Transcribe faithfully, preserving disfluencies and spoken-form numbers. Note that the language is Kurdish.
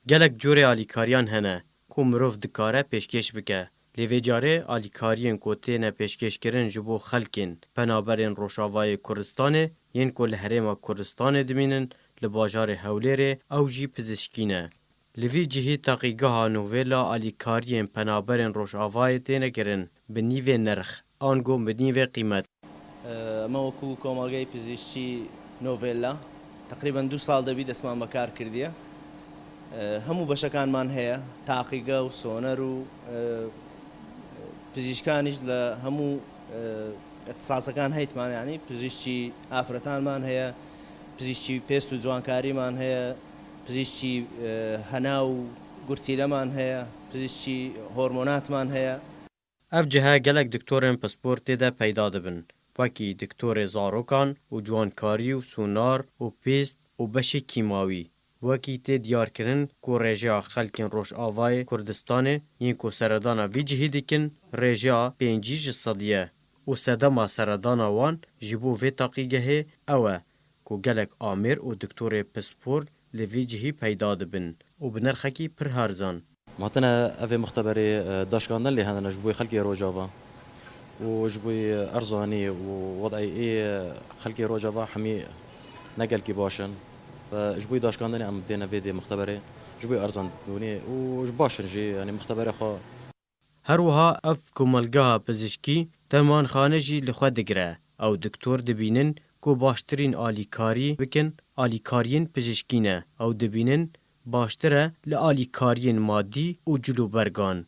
Gelek curê alîkariyan hene ku mirov dikare pêşkêş bike. Lê vê carê alîkariyên ku têne pêşkêşkirin ji bo xelkên penaberên Rojavayê Kurdistanê yên ku li Herêma Kurdistanê dimînin, li bajarê Hewlêrê ew jî pizişkî ne. Li vî cihî teqîgeha Novella alîkariyên penaberên Rojavayê têne kirin bi nîvê nirx, ango bi nîvê qîmet. ئەمە وەکو کۆمەڵگەی پزیشکی نۆڤێلا تقریبەن دوو ساڵ دەبی دەستمان بەکار کردیە. هەموو بەشەکانمان هەیە، تاقیگە و سۆنەر و پزیشکانیش لە هەموو اختصاسەکان هەیتمان، یعنی پزیشکی ئافرەتانمان هەیە، پزیشکی پێست و جوانکاریمان هەیە، پزیشکی هەنا و گورچیلەمان هەیە، پزیشکی هۆرمۆناتمان هەیە. Ev cihe gelek doktorên pispor tê de peyda dibin, wekî doktorê zarokan û ciwankarî û sûnar û pêst û beşê kîmawî. Wekî tê diyarkirin ku rêjeya xelkên Rojavayê Kurdistanê yên ku seredana vî cihî dikin, rêjeya pêncî ji sedî ye û sedema seredana wan ji bo vê teqîgehê ew e ku gelek amêr û doktorê pispor li vî cihî peyda dibin û bi nirxekî pir herzan. Em hatine evê muxteberê, e, daşkandin lê henine ji bo xelkê Rojava û ji bo erzanî û wed'ê ê xelkê Rojava hemî ne gelkî baş in. Ve ji bo daşkandinê em dêne vê dê muxteberê, ji bo erzan dibûnê û ji baş in jî, yanî muxteberê xwe. Her wiha ev komelgeha pizişkî dermanxane jî li xwe digire. Ew doktor dibînin ku baştirîn alîkarî bikin, alîkariyên pizişkî ne. Ew dibînin baştir e li alîkariyên madî û cilûbergan.